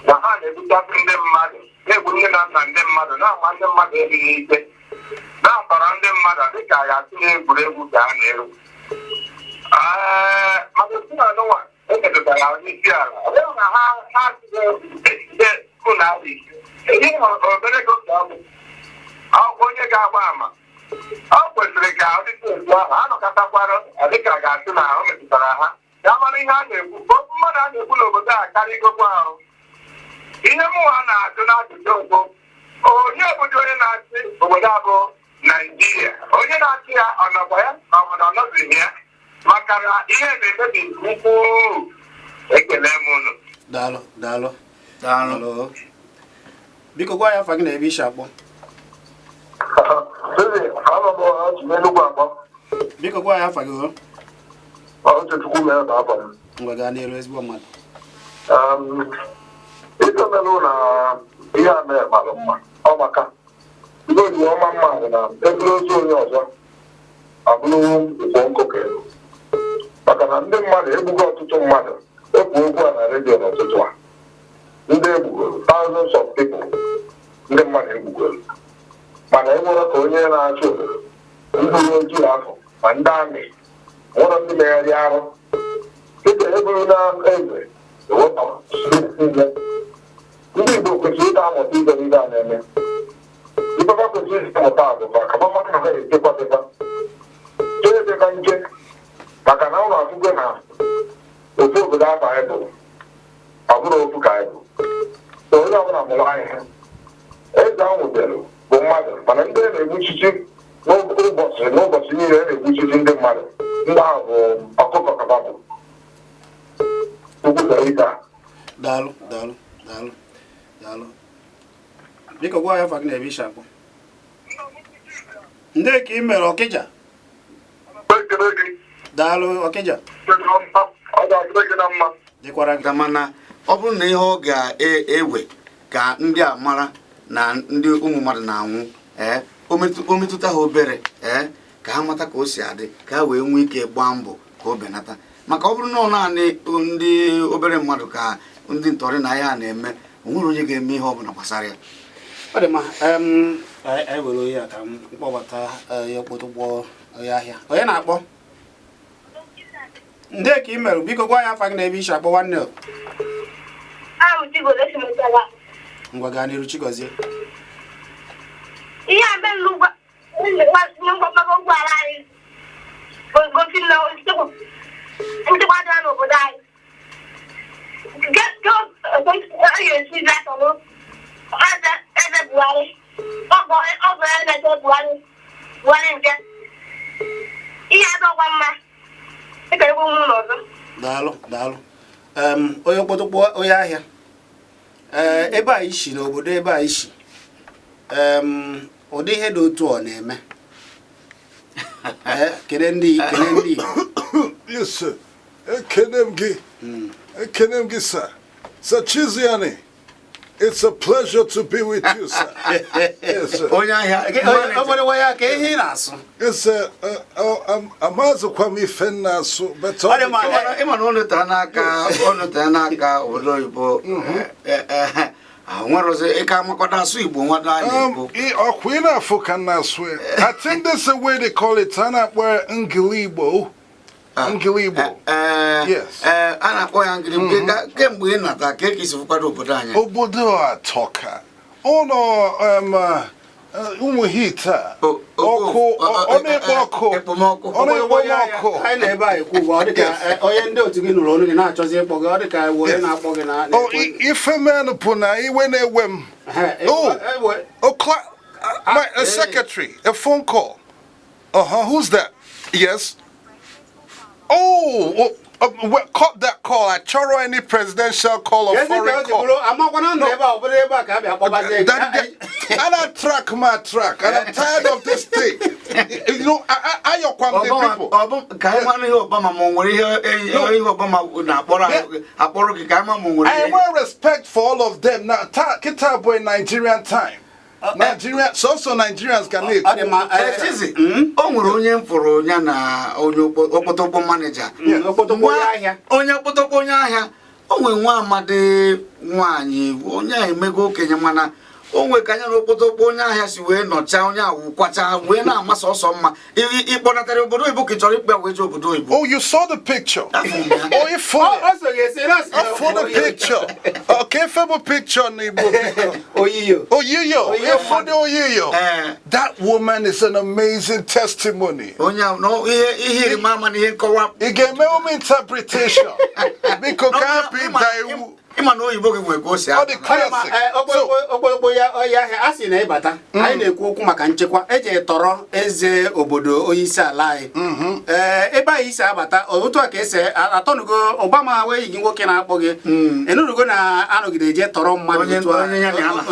na ha na-egbuchasị ndị mmadụ, na-egbu nne na nna ndị mmadụ, na-agba ndị mmadụ elu n'ike, na-atọrọ ndị mmadụ, dịka a ga-atụ na egwuregwu ka a na-egwu. Ee, maka otu na anụnwa emetụtara onye isi ala, ọ bụrụ na ha Fulani ihe obere ego ka ọ bụ akwụkwọ onye ga-agba ama, ọ kwesịrị ka ọ dịka otu ahụ anọkọtakwara, dịka a ga-asị na o metụtara ha, ya mara ihe a na-ekwu. Okwu mmadụ a na-ekwu n'obodo a karịgokwa ahụ. Ihe mụnwa na-ajụ n'ajụjụ mbụ, onye obodo, onye na-achị obodo a bụ Naijiria, onye na-achị ya ọ nọkwa ya ka ọ bụ na ọ nọzighị ya? Maka na ihe na-emebi nke ukwuu. Ekele m unu. Daalụ, daalụ. Daalụ. Daalụ. Biko gwa ya afa gị na ebe isi akpọ. N'Enugwu akpọ. Biko. Biko gwa ya afa gị o. Uchechukwu mere bụ afa m. Ngwa, gaa n'iru, ezigbo mmadụ. Ife melụ na ihe a mere mara mma, ọ maka ndị oyibo ọma mma bụ na eburu ozu onye ọzọ abụrụ ukpo nkụ ka ego, maka na ndị mmadụ egbugo ọtụtụ mmadụ. Ekwu okwu a na redio n'ụtụtụ a, ndị egbugoro, thousands of people, ndị mmadụ egbugoro, mana e nwere ka onye na-achị obodo, ndị uwe ojii afọ ma ndị amị nwere ndị megharị arụ dịka eburu na eze ewepụ niile. Ndị Igbo kwesịrị ịta amụta ibe n'ibe a na-eme. Ifefa kwesịrị ịta amụta bụ ka mmadụ agaghị echekwa dịkwa chee dịka nche, maka na ụlọ afụgo na ofu obodo afọ anyị bụ, ọ bụrụ ofu ka anyị bụ. So onye ọbụla mụrụ ahịhịa eze ahụ nwụdere bụ mmadụ, mana ndị a na-egbuchichi n'ụbọchị n'ụbọchị niile a na-egbuchichi ndị mmadụ, ndị ahụ bụ ọkụkọ kaba bụ ukwu ka ike a. Daalụ, daalụ, daalụ, daalụ. Biko gwa ya afa gị na ebe isi akpọ. Ndị ka ị mere Ọkịja. Ekele gị. Daalụ, Ọkịja. Ọ ga-adịrị gị na mma. Dịkwara gị. Mana ọ bụrụ na ihe ọ ga-ewe ka ndị a mara na ndị ụmụ mmadụ na-anwụ, ee, o metụta ha obere, ee, ka ha mata ka o si adị, ka ha wee nwee ike gbaa mbọ ka o benata, maka ọ bụrụ na ọ naanị ndị obere mmadụ ka ndị ntọrị na ihe a na-eme, o nwere onye ga-eme ihe ọbụla gbasara ya. Ọ dị mma. Anyị were onye a ka m kpọbata, ya okpotokpo onye ahịa, onye na-akpọ. Ndị ka ị mere, biko gwa ya afa gị na ebe isi akpọ, nwanne o. Ahụ Chigozie si mụtara. Ngwa, gaa n'iru, Chigozie. Ihe a mere n'ugwu mgbago ụgbọala anyị gosi na nchekwa dị n'obodo anyị. Nke a ga-esi zatọrọ eze Buhari, ọgọ eze Buhari nke ihe adọkwa mma dịka egwu mụ n'ọzọ. Daalụ, daalụ. Onye okpotokpo onye ahịa, ee, ebe a isi n'obodo ebe a isi, ụdị ihe dị otu ọ na-eme, ee, kele ndị Igbo. Yes, sir. Ekene m gị. Ekene m gị, sir. Sir Chiziani, it's a pleasure to be with you, sir. Yes, sir. Onye ahịa. O nwere nwa ya ka ihe ị na-asụ. Yes, sir. Amazụkwa m ife m na-asụ, but Ọ dị mma. Ịma na ọ nọtere n'aka obodo oyibo, nwerozi ịka amakọta asụ Igbo nwado a na-ekwu. Ọkwa ị na-afụ ka m na-asụ ya. I think that's the way they call it. A na-akpọ Ngili-Igbo. Ngili-Igbo. Ee. Yes. Ee, a na-akpọ ya ngiri. Kemgbe ị nata ka esi fụkwado obodo anyị? Obodo a tọka. Ụlọ ụmụ heat a. Ọkụ, ọ na-ekpo ọkụ. Ekpomọkụ. Ọ na-ekpo m ọkụ. Anyị na ebe a ekwu ugbu a, ọ dị ka onye ndị otu gị nụrụ olu gị na-achọzi ịkpọ gị, ọ dị ka ewu onye na-akpọ gị na Oh, ife men bụ na iwe na-ewe m. Oh. Oh, my a secretary, a phone call. Uh-huh, who's that? Yes. Oh, well, cut that call. I chọrọ any presidential call or foreign call. Amakwana nọ ebe a, ọ bụrụ ebe a ka a bịa kpọbazie gị. And I track my track, and I'm tired of this thing. You know, I the Obama people. ọ bụ ka anyị mara ihe Obama ma o nwere ihe Obama na-akpọrọ anyị, akpọrọ gị ka anyị ma ma o nwere I ihe. want respect for all of them. Now, kita boy Nigerian time. Nigerian, so Nigerians can Ọ dị mma. Chizi, o nwere onye m fụrụ ya na onye okpotokpo manager. Okpotokpo onye ahịa. Onye okpotokpo onye ahịa. O nwere nwa amadi nwaanyị, onye ahụ emego okenye, mana o nwere ka anya na okpotokpo onye ahịa si wee nọchaa, onye ahụ kwacha wee na-ama sọsọ mma. Ịkpọnatara obodo oyibo ka ị chọrọ ịkpọ ya wee jee obodo oyibo. Oh, you saw the picture. Afọ m ya. Oh, you saw it. Ọ so ga-esi na I saw the picture. Okay, Febo picture, Igbo. Oyiyo. Oyiyo. Oyiyo. For the Oyiyo. Eh. That woman is an amazing testimony. Onye ahụ na ihe ịrịba ama na ihe nkọwa. Ị ga-eme ụmụ interpretation. Biko ka hapụ ịda iwu. Ịma na oyibo gị nwere ka o si Ọ dị ada. classic. So, Okpotokpo ya onye ahịa, a sị na ịbata, anyị na-ekwu okwu maka nchekwa eji tọrọ eze obodo onye isi ala anyị, ee, ebe anyị si abata otu a ka esi atọnugo Obama wee yi gị nwoke na-akpọ gị enurugo na anọgide je tọrọ mmadụ otu a. Onye ya na ya na-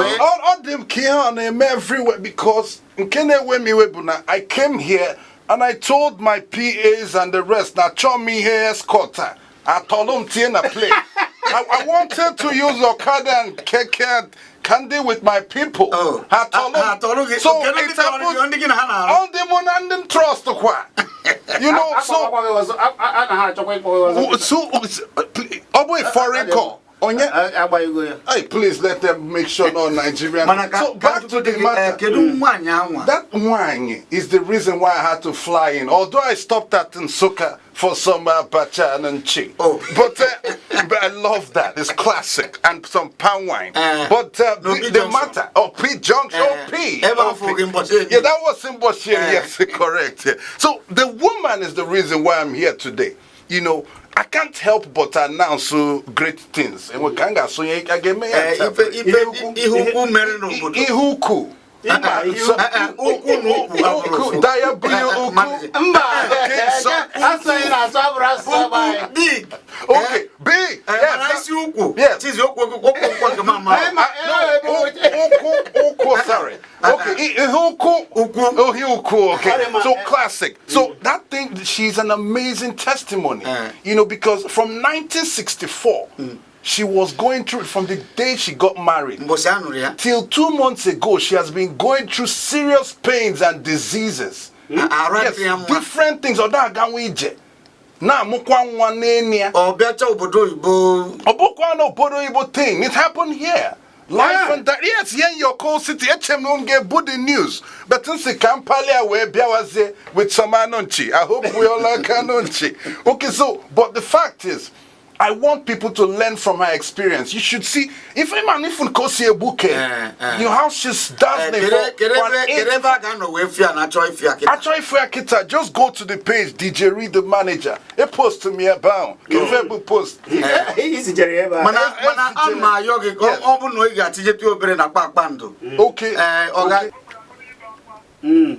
Ọ dị m ka ihe ọ na-eme everywhere, because nke na-ewe m iwe bụ na I came here And I told my PAs and the rest, now chọ m ihe escort a, atọlụ m tie na plane. I wanted to use Okada and Keke and Kandi with my people. Oh. Ha Ha atọlụ gị. So Kedu ndị it tọrọ gị? happened. Ndị gị na ha na-arụ? Ndị mụ na ndị trust kwa. So Akpọkwa gị ọzọ, a na ha achọkwa ịkpọ gị ọzọ. So ọ bụ a foreign call. Onye Agbaghịgo ya. Hey, please let them make sure no Nigerian. Mana ka So ka back to njụtụ the gị, eh, matter. kedu nwaanyị anwa? That wine is the reason why I had to fly in. Although I stopped at Nsukka for some abacha and nchi. Oh. But I love that. It's classic. And some palm wine. But no, the, P the Junction. matter. Oh, P Junction. Oh, P. Ebe Oh, afọ P. gị mbọchị. Yeah, that was in Bashir. Yes, correct. Yeah. So the woman is the reason why I'm here today. I can't help but announce great things. And we can't go so you can Eh, ife ife ihe ukwu mere n'obodo. ihe ukwu. Mba, ihe So- Ukwu na ukwu abụrụ Ukwu, ofu. W ukwu. Manager. Mba, Okay, so- asụ anyị na-asụ abụrụ asụsụ be anyị. Big. Okay, big. Eh, Yes, mana isi ukwu. Yes. Chizi okwu okwu okwu okwu nke mama. Eh, ma- No, ukwu, ukwu, sorry. Okay, ihe ukwu. Ukwu. Oh, ihe ukwu, okay. Sorry, ma- So classic. So that thing, she's an amazing testimony. Eh. Because from 1964, she was going through, from the day she got married, Mbọsị a nụrụ ya. till 2 months ago, she has been going through serious pains and diseases. Arụ Yes, adịghị ya mma. different things. Ọ da-aganwa ije. Na-amụkwa nwa n'enu ya. Ọ bịacha obodo oyibo. Ọ bụkwa na obodo oyibo thing. It happened here. Life Yeah. and that. Yes, here in your cold city. Eche m na m ga-ebu the news. But nsị ka m palia wee bịawazie with some anụ nchi. I hope we all like anụ nchi. Okay, so, but the fact is, I want people to learn from her experience. You should see, if a man, if Nkosi Ebuke, Eh. you know how she's dazzling Kedu for an ebe kedu eight ebe a ga-anọ wee fịa na achọ ịfịa kịta? Actually, if we kita, just go to the page, DJ Reed, the manager. He post to me about. Give post. Isi jere ya ebe a. Mana mana ana m ayọ gị ka ọ bụ na ị ga-atinyetụ obere na kpakpando. Okay. Ee, ọ ga Okay.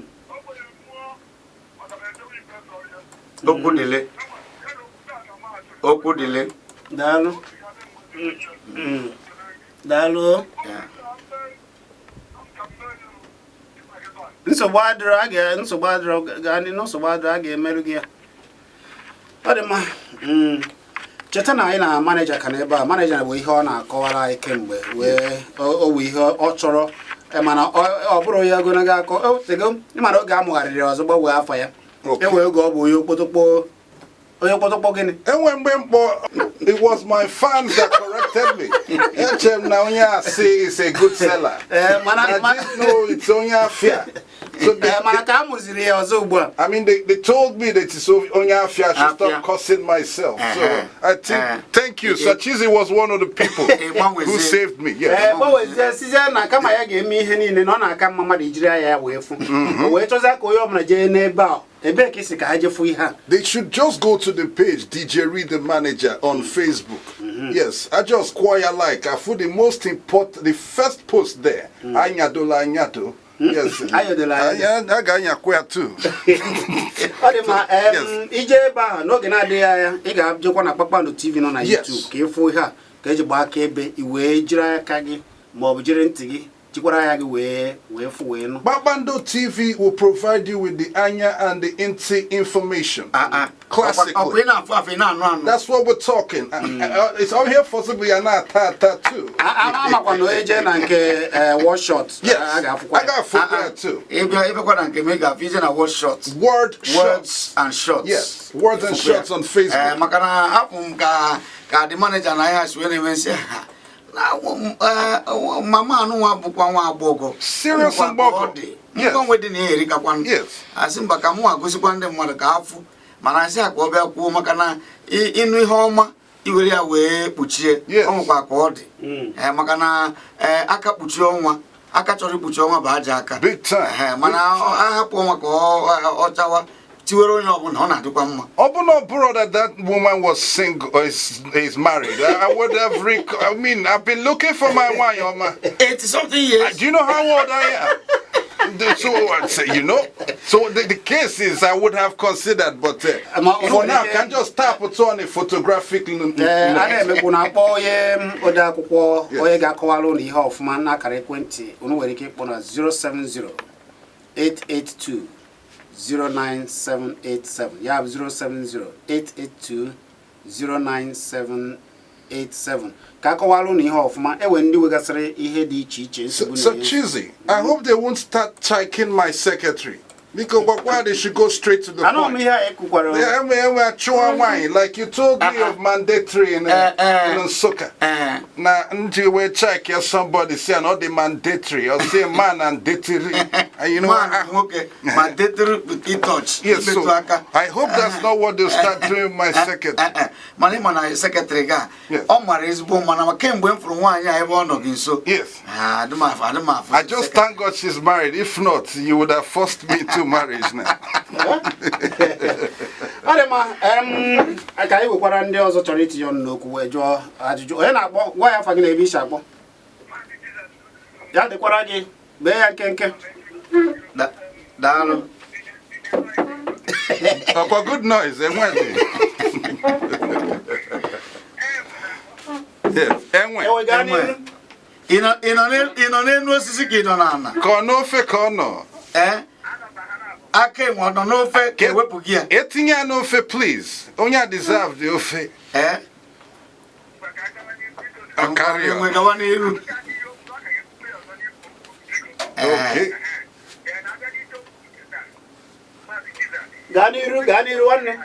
Okwu dịle. Okwu dịle. Daalụ. Daalụ. Yeah. Nsogbu adịrọ, a ga nsogbu adịrọ, gaa ndị nsogbu adịrọ, a ga-emerụ gị ya. Ọ dị mma. Cheta na anyị na manager ka na ebe a. Manager bụ ihe ọ na-akọwara anyị kemgbe wee o bụ ihe ọ chọrọ. Mana ọ bụrụ ya ogologo akọ o tego, ịmara oge a mụgharịrị ọzọ gbanwee afọ ya. Okay. E wee oge ọ bụ onye okpotokpo, onye okpotokpo gịnị. Enwe mgbe mkpọ, it was my fans that corrected me. Eche m na onye asị is a good seller. Eh, I didn't know it's onye afia. So they, Mana ka a mụziri ya ọzọ ugbu a. I mean, they told me that it's onye afia. I should Afia. stop cursing myself. Uh-huh. So I think, thank you. Sachizi was one of the people who saved me. Yes. Ee, gbanwezie sizie na kama ya ga-eme ihe niile na ọ na-aka mma mmadụ ijiri anya ya wee fụ. O wee chọzie ka onye ọbụla jee n'ebe a, ebee ka isi ka ha jefu ihe a. They should just go to the page DJ Reed the Manager on Facebook. Yes, I just quite like I put the most important, the first post there. Anyadola anyado. Yes. Anyadola anyado. I got anyakwa too. Ọ dị mma. Ije ebe ahụ n'oge na-adịghị anya, ị ga-ejekwa na Kpakpando TV nọ na YouTube ka ịfụ ihe a ka eji gbaa aka ebe i wee jiri aka gị ma ọ bụ jiri ntị gị jikwara anya gị wee fụ wee nụ. Kpakpando TV will provide you with the Anya and the Inti information. Ah, ah. Classically. Ọkwa ị na-afụ afụ, ị na-anụ anụ. That's what we're talking. It's all here possibly and not ta too. Amakwa na onye jee na nke Word Shot, Yes. a ga-afụkwa I ya. got food there too. Ịbịa ịbịakwa na nke m, ị ga-afụ ije na Word Shot. Word Words Shots. and Shots. Yes, Words and Ịfụkwa ya. Shots on Facebook. Eh, maka na afụ m ka the manager na ya si wee na-eme nsị ha na mama anụnwa bụkwa nwa agbọghọ. Serious Nkwa ka mgbọgọ. ọ dị. Yes. Mgbanwe dị na ya erikakwa. Yes. Asị mba ka mụ agosikwa ndị mmadụ ka afụ, mana asị a ka ọ bịa kwuo maka na ịnụ ihe ọma iwere ya wee kpuchie. Yes. Ọ nwekwa ka ọ dị. Eh, maka na aka kpuchie ọnwa, aka chọrọ ikpuchi ọnwa bụ aja aka. Big time. Ehe, mana ahapụ ọnwa ka ọ chawa tiwere onye ọbụla, ọ na-adịkwa mma. Obuno brother, that woman was single or is married. I would have. I mean, I've been looking for my wife, Oma. 80 something years. Do you know how old I am? So I'd say, So the case is, I would have considered, but for now, I can just tap it on a photographic Ee, a note. na-emekwu na akpọ onye ode akwụkwọ Yes. onye ga-akọwara ụnụ ihe ọfụma n'akara ekwentị unu nwere ike ịkpọ na 070 882 09787, ya bụ 070 882 09787, ka akọwara unu ihe ọfụma. Ewe ndị nwegasịrị ihe dị iche iche So, nsogbu so na-enye. Chizzy, I hope they won't start chiking my secretary. Because why they should go straight to the Anụ m point. ihe a ekwukwara. Yeah, I mean, I mean, like you told me of mandatory in Nsukka. Na nji we check ya somebody say not the mandatory or say man and datiri. And you know, Man I, nwoke ma detụrụ with touch yes, so imetụ aka. I hope that's not what they'll start doing with my secretary. Mana ị ma na secretary ga Yes. ọ mara ezigbo mma na kemgbe m fụrụ nwaanyị a ebe ọ nọ gị nso. Yes. Ah, adị m afụ, adị m afụ. I just thank God she's married. If not, you would have forced me into marriage now. Ọ dị mma. Ka anyị nwekwara ndị ọzọ chọrọ itinye ọnụ n'okwu wee jụọ ajụjụ. Onye na-akpọ, gwa ya afa gị na ebe isi akpọ. Ya dịkwara gị, bee ya nkenke. Daalụ. Ọkwa good noise, enwe. Yes, enwe. Ewe, gaa Enwe. n'ihu. Ị nọ n'elu osisi ka ị nọ n'ala? Ka ọ n'ofe ka ọ nọ. Ee, aka enwe ọ nọ n'ofe ka ewepụ gị ya? Etinye ya n'ofe, please. Onye a deserve the ofe. Ee. Ọ karịa. Enwe, gawa n'iru. Okay. Gaa n'iru, gaa n'iru, nwanne.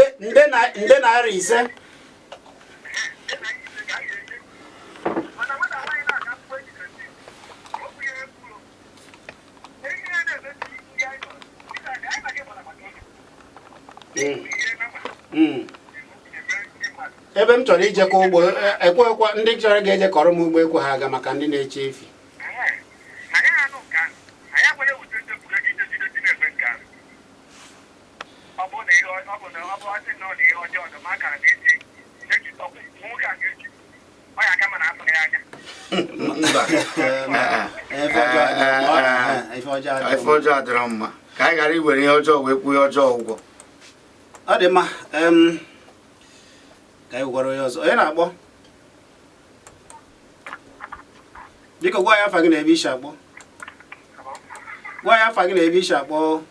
Nde 500. Ebe m chọrọ ijekọ ugbo, ekwekwa ndị chọrọ ga-eje kọrọ m ugbo ekwe ha aga maka ndị na-eche efi. Anyị anụ nke ahụ, anyị akwanye wute ndị kwuru ego ije jide na-eme nke ahụ. Ọ bụ na ihe ọ bụ na ọ bụ ọsị na ọ na ihe ọjọọ dị ma akara na-eji eji ọkụ nwoke a ga-eji ọ ya aka mana afụrụ ya anya. Mba. Ife ọjọọ adịrọ mma. Ife ọjọọ adịrọ Ife mma. ọjọọ adịrọ mma, ka anyị ghara iwere ihe ọjọọ wee kwuo ihe ọjọọ ụgwọ. Ọ dị mma. Ka anyị gwara onye ọzọ. Onye na-akpọ, biko gwa ya afa gị na ebe isi akpọ. Gwa ya afa gị na ebe isi akpọ.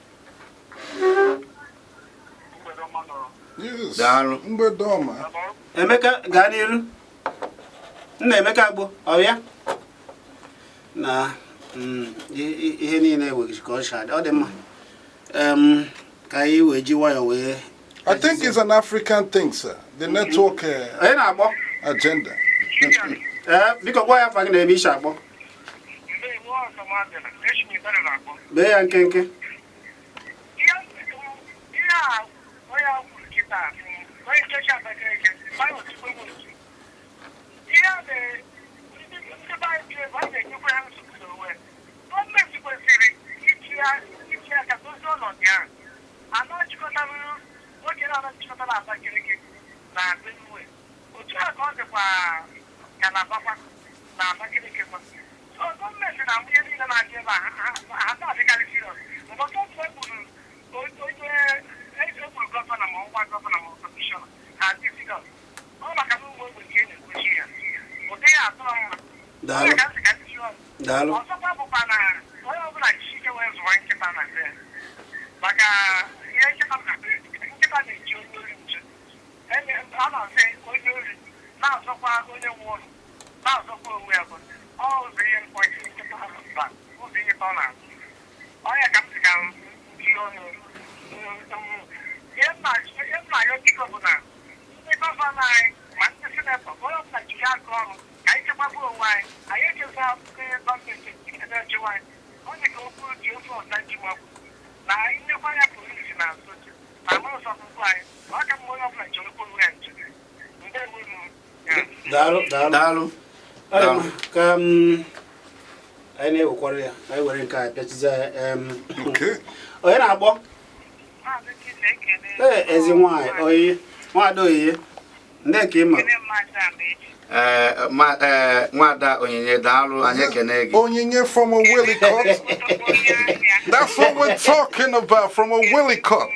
Yes. Daalụ. Mgbede ọma. Emeka, gaa n'iru. Nna Emeka gbo ọ ya na ihe niile were ka ọ si adị. Ọ dị mma. Ka anyị wee ji nwayọọ wee I think it's an African thing, sir. The network Onye na-akpọ? agenda. Ee, biko gwa ya afa gị na ebe isi akpọ. Ndewo, ọsọmadịla echi m ibere na-akpọ. Bee ya nkenke. Ihe a onye a kwuru kịta, onye nkechi Abakaliki gbanye otikpe m otu ihe a mere ndị be anyị bi ebe a na-enyekwa ha nsogbu n'onwe. Gọọmenti kwesịrị itinye aka dozie ọnọdụ ahụ. Anọ jikọtara nwoke na anọ jikọtara Abakaliki na Benue, otu a ka ọ dịkwa Kalabakwa na Abakaliki kwa. So gọọmenti na ihe niile na-adị ebe a ha na-adịkarị serious. Mbọchị ọbụla egburu onye egburu governor ma ọnwa governor ma commissioner, ha dị serious. Ọ maka na ụmụ ogbenye na-ekwechi ya ụdị ya atụrụ mma. Daalụ. Ọ ka nsị ka ndị ọzọ. Daalụ. Ọzọkwa bụkwa na onye ọbụla jisi ike wee zụwa nkịta na be ya. Maka ihe nkịta nkịta na-eji onye ori nche. A na-asị onye ori na-azọkwa onye nwe ụlọ, na-azọkwa onwe ya, bụ ọ ụzọ ihe mkpọchi nkịta ahụ ba ụzọ ihe ọ na-azụ ọya ka m sị ka m tinye ọnụ. Ihe m na-arịọ biko bụ na ndị governor anyị ma ndị senator, onye ọbụla jiri aka ọrụ ka anyị chekwaba onwe anyị. Anyị echeza ndị gọọmenti na-echekwa anyị. Ọ dị ka okwu ji ofe ọza ji makwu na anyị nyekwa ya polisi na soja na ama ụzọ ọkpụkpụ anyị. Ọ ka mma onye ọbụla chere onwe ya nche. Ndewo ya. Daalụ, daalụ. Daalụ. Ọ dị mma. Ka anyị na-ewekwara ya, anyị were nke a pịachizie ya. Okay. Onye na-akpọ? Maazị Chize, ekele. Ee, ezi nwaanyị oyiye, nwaada oyiye, ndị ka ị ma. Ekele Maazị Amaechi. Ee, nwada Onyinye, daalụ, anyị ekene gị. Onyinye from Oweli Court. Onye ahịa. That's what we're talking about from a willy cut.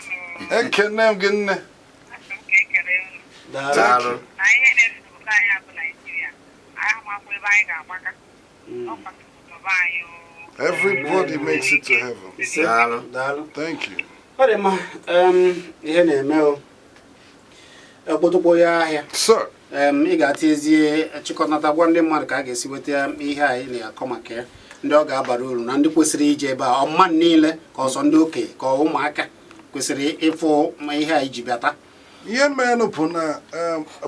Ekene m gị nne. Asị m ka ekele unu. Daalụ. Daalụ. Na ihe na-esipụta anyị bụ Naijiria. Anyị amakwa ebe anyị ga-agbaga. Ọ kwatụrụ anyị o. Everybody makes it to heaven. Ise. Daalụ. Daalụ. Thank you. Ọ dị mma. Ihe na-eme o okpotokpo ya ahịa. Sir. Ị ga-atịezie chịkọnata gwa ndị mmadụ ka a ga-esi weta ihe anyị na-akọ maka ya, ndị ọ ga-abara uru na ndị kwesịrị ije ebe a, ọmụma niile ka ọsọ ndị okenye ka ụmụaka kwesịrị ịfụ ma ihe anyị ji bịata. Ihe mere bụ na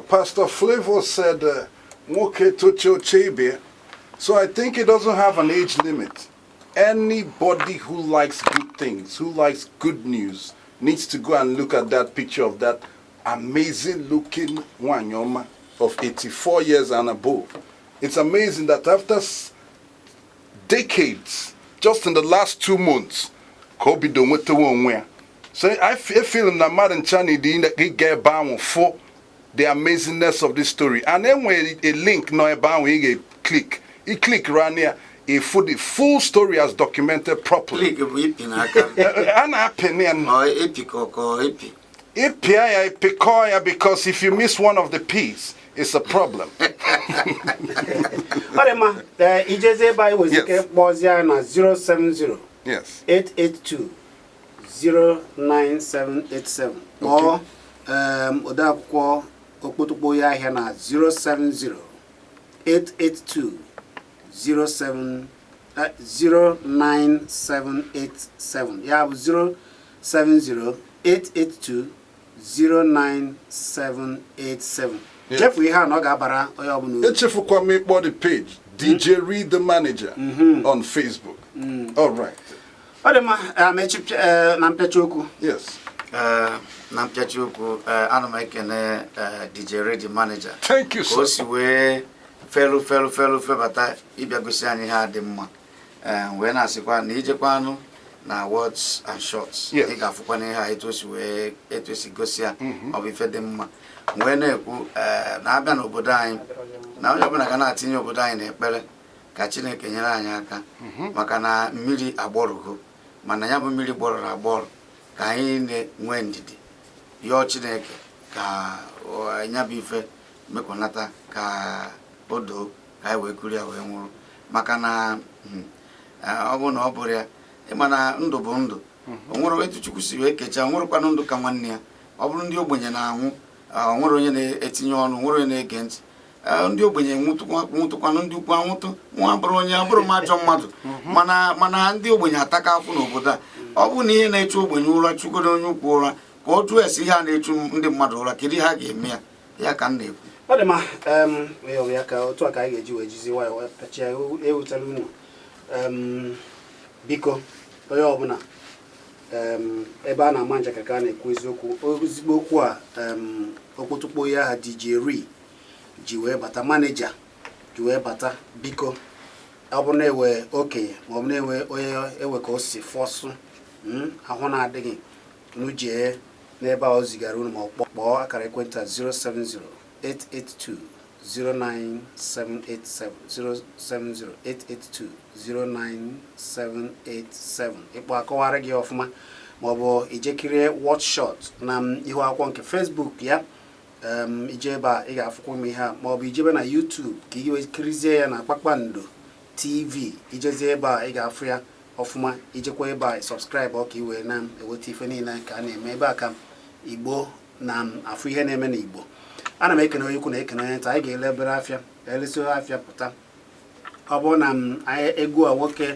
Pastor Flavor said nwoke toche oche ibe. So I think it doesn't have an age limit. Anybody who likes good things, who likes good news, needs to go and look at that picture of that amazing looking nwanyị ọma of 84 years and above. It's amazing that after decades, just in the last 2 months, ka o bido nwetawa onwe ya. So I feel na mmadụ ncha na ịdị ịga ebe ahụ fụ the amazingness of this story. And enwere a link nọ ebe ahụ ị ga-click. I click ran ya, ịfụ the full story as documented properly. Click bụ ịpị n'aka. A na-apị ya. Ọ ịpị ka ọ ịpị. Ịpịa ya, ịpịkọ ya, because if you miss one of the P's, it's a problem. Ọ dị mma. Ee, ijezi ebe anyị nwere ike kpọzie anyị na 070 882 09787. Kpọọ odeakwụkwọ okpotokpo ya ahịa na 070 882 07 09787, ya bụ 070 882 09787. Chefu ihe a na ọ ga-abara onye ọbụla uru. Echefukwa m ịkpọ the page DJ Reed the Manager on Facebook. All right. Ọ dị mma. Amechi, na mpịachi okwu. Yes. Ee, na mpịachi okwu, ana m ekene DJ Ready Manager Thank you, ka o sir. si wee felu felu felu febata ịbịa gosi anyị ihe a dị mma. Ee, wee na-asịkwa na ijekwanụ na Words and Shots, ị ga-afụkwa na ihe a etu o si wee etu o si gosi ya, ọ bụ ife dị mma. Wee na-ekwu, ee, na-abịa n'obodo anyị na onye ọbụla ga na-atinye obodo anyị n'ekpere ka Chineke nyere anyị aka, maka na mmiri agbọrụgo, mana ya bụ mmiri gbọrọrọ agbọrọ, ka anyị na-enwe ndidi yọọ Chineke ka ya bụ ife mekọnata, ka o doo, ka anyị wee kuri ya wee nwụrụ, maka na ọ bụrụ na ọ bụrụ ya, ịma na ndụ bụ ndụ. O nwere etu Chukwu si wee kechaa, o nwerekwanụ ndụ ka nwanne ya. Ọ bụrụ ndị ogbenye na-anwụ, o nwere onye na-etinye ọnụ, nwere onye na-ege ntị. Ndị ogbenye nwụtụkwanụ, ndị ukwu anwụtụ. Nwa bụrụ onye abụrụ m ajọ mmadụ, mana ndị ogbenye ataka afụ n'obodo a. Ọ bụrụ na ihe na-echu ogbenye ụra chụgodo onye ukwu ụra, ka ọ jụọ esi ihe a na-echu ndị mmadụ ụra, kedu ihe a ga-eme ya? Ya ka m na-ekwu. Ọ dị mma. Ya ka otu a ka anyị ga-eji wee jizi nwayọọ wee pịachie. Ewutela unu. Biko, onye ọbụla, ebe a na-ama njakịrị ka a na-ekwu eziokwu, ezigbo okwu a. Okpotokpo ya aha DJ Ri ji wee bata, manager ji wee bata. Biko, ọ bụ na-ewe okenye ma ọ bụ na-ewe onye ewe ka o si fọsụ ahụ na-adịghị unu, jee n'ebe a o zigara unu ma ọ kpọọ akara ekwentị a 070 882 09787, 070 882 09787. Ịkpọ akọwara gị ọfụma, maọbụ ijekirie Watch Shot na ihu akwụkwọ nke Facebook ya. Ije ebe a ị ga-afụkwa m ihe a, maọbụ ijebe na YouTube ka ị wee kirizie ya na Kpakpando TV. Ijezie ebe a ị ga-afụ ya ọfụma. Ijekwa ebe a subscribe ọ ka ị wee na-eweta ife niile ka a na-eme ebe a, ka Igbo na afụ ihe na-eme n'Igbo. Ana m ekene onye ukwu na ekene onye nta. Anyị ga-elebere afịa, elesi afịa pụta. Ọ bụrụ na m anyị egwu a nwoke,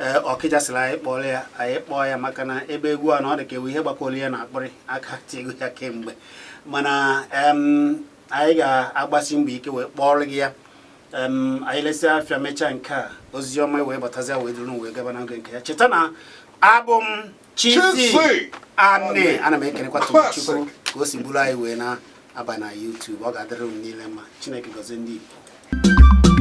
ee, Ọkịja sịrị anyị kpọrọ ya, anyị kpọọ ya, maka na ebe egwu a na ọ dị ka ewu ihe gbakọrọ ya na akpịrị aka tiego ya kemgbe, mana anyị ga-agbasi mbọ ike wee kpọrọ gị ya. Anyị lesịa afịa, mechaa nke a, ozi ọma wee batazia wee duru wee gaba n'oge nke ya. Cheta na abụ m Chizzy Chizzy! Ani. Ana m ekenekwa Classic. Chukwu ka o si buru anyị wee na-aba na YouTube. Ọ ga-adịrị m niile mma. Chineke gọzie ndị Igbo.